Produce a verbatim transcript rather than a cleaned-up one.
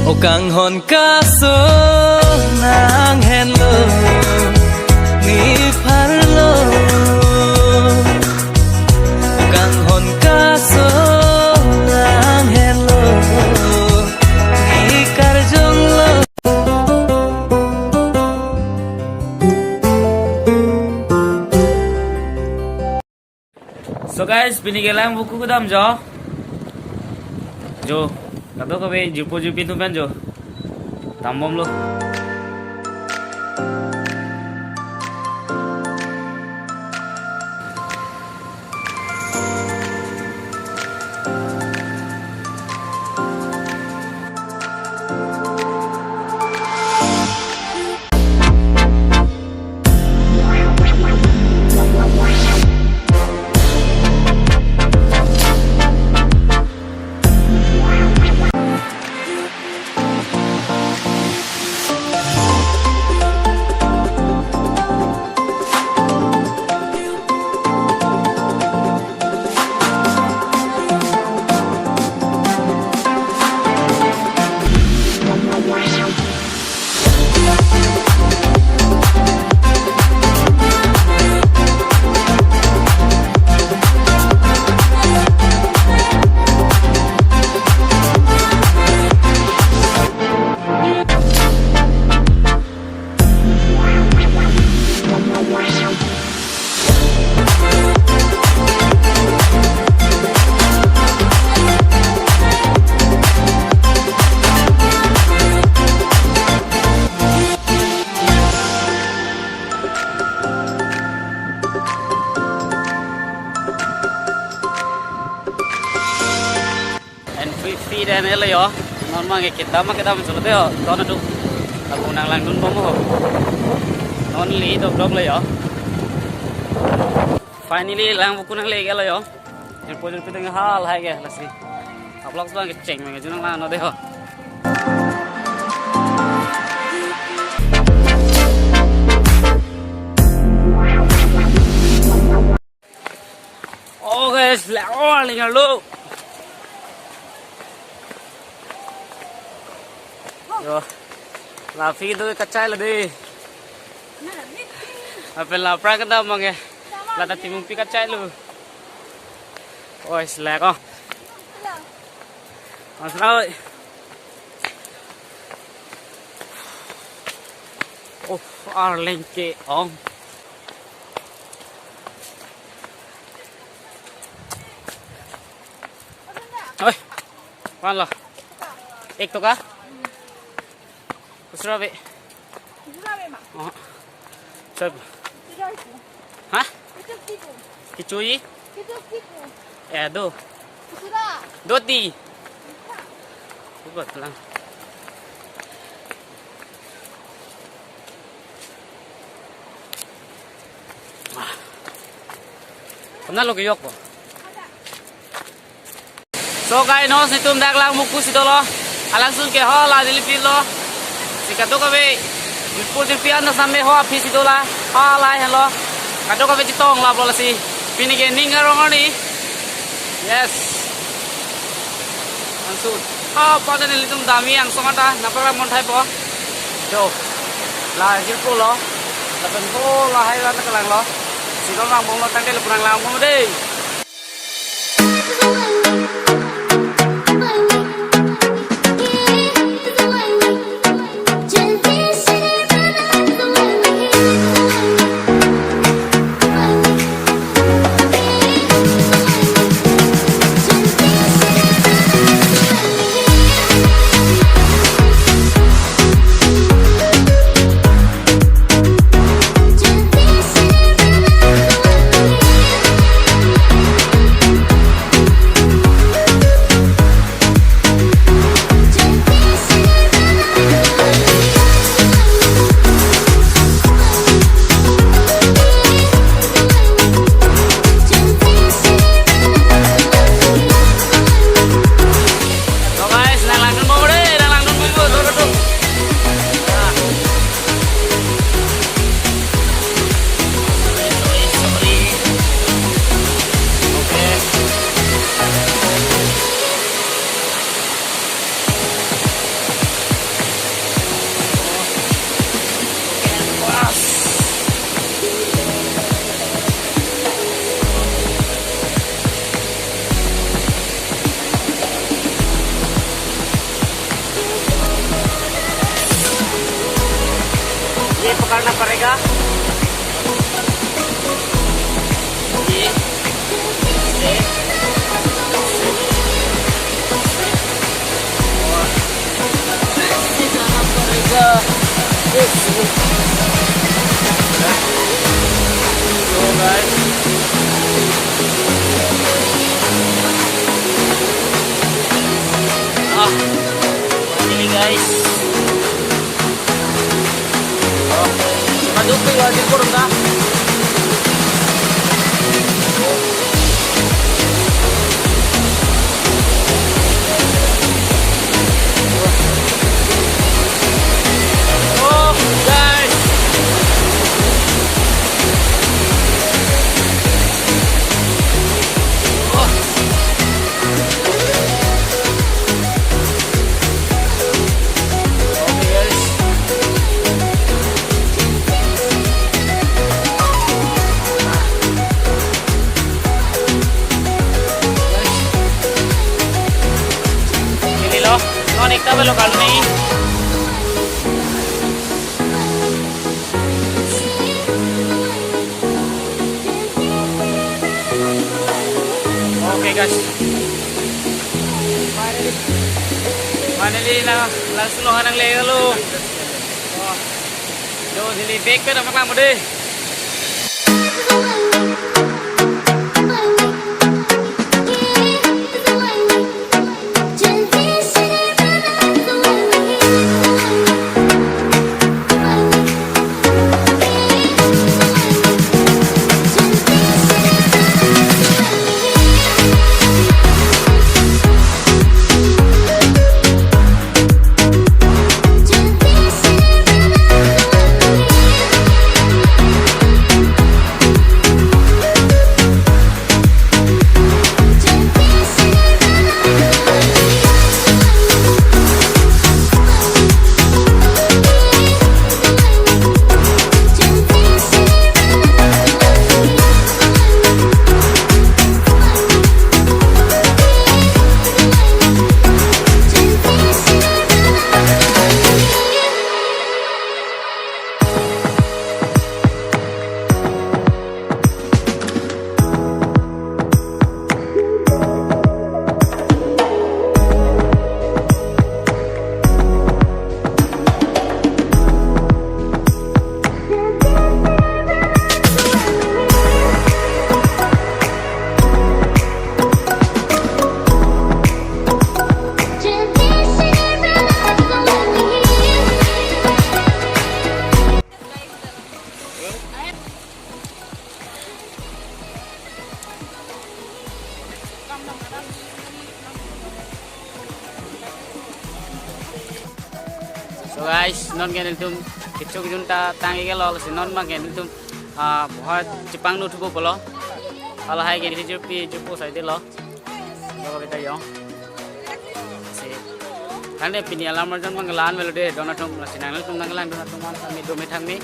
O kanghon kaso nanghenlo, ne pharlo. O kanghon kaso nanghenlo, ne karjonglo. So guys, pini ke Langvoku kedam jo. Jo, kadokave jirpo jirpi atum pen jo dambomlo. Entry fee dan elo yo. Non abang ke kedam kedam solo yo. Ton adu. Aku nang langdunbom ho. Non le dokdok lo yo. Finally Langvoku nangle gelo yo. Jirpo jirpi atum ke halahai ke lasi. Vlogs abang kecheng meng junang lang no de ho. Oh guys, la oh lingar lo. Yo. La phi do kachai la de. Apel la pra kedam abang ke. La ta timung pi kachai lo. Oi, selek oh. Mas oi. Oh, arleng ke ong. Oi. Wan lo. Ek toka? Kusura be. Kusura be ma. Oh. Sab. Kusura be. Ha? Itu tipu. Kichui? Itu tipu. Eh, do. Kusura. Doti. Kusura. Ibat lang. Ah. Kena lo keyok ko. So guys, non netum dak Langvoku si dolo. Alangsun ke hala Nilip lo. Si kadokave jirpo jirpi an same ho aphi si dola. Halahai lo. Kadokave chetong la bola si. Pini ke ning arong arni. Yes. Alangsun. Ah, pada nelitum dami angsong ata. Napara mon thai po. Jo. La jirpo lo. Lapen ho lahai la kelang lo. Si dolo langbom lo tangte lapu nang langbom de. करना पड़ेगा। ये, ये, ये, और ऐसे जाना पड़ेगा। ये, ये। So, guys। Ah, finally, guys. Maduk pe wajib kurang dah. Oh, guys. Oh. Okay, guys. Neli lo, non ekta belo kal nei. Okay, guys. Finally, na, langsung lo hanang le lo. Oh. Yo, neli back pen amak lang mo dei. So guys, non ke nelitum kechok junta tang-ik-et lo, lasi non abang ke nelitum, ah, bohai chepangno thupo pulo. Halahai ke neli jirpi jirpo sai dei lo. Lo kita yong. Si. Tangte pini alam arjan abang ke la-an avelo dei, don atum, lasi nanglitum nangkelang don atum aphan kami do me thang me.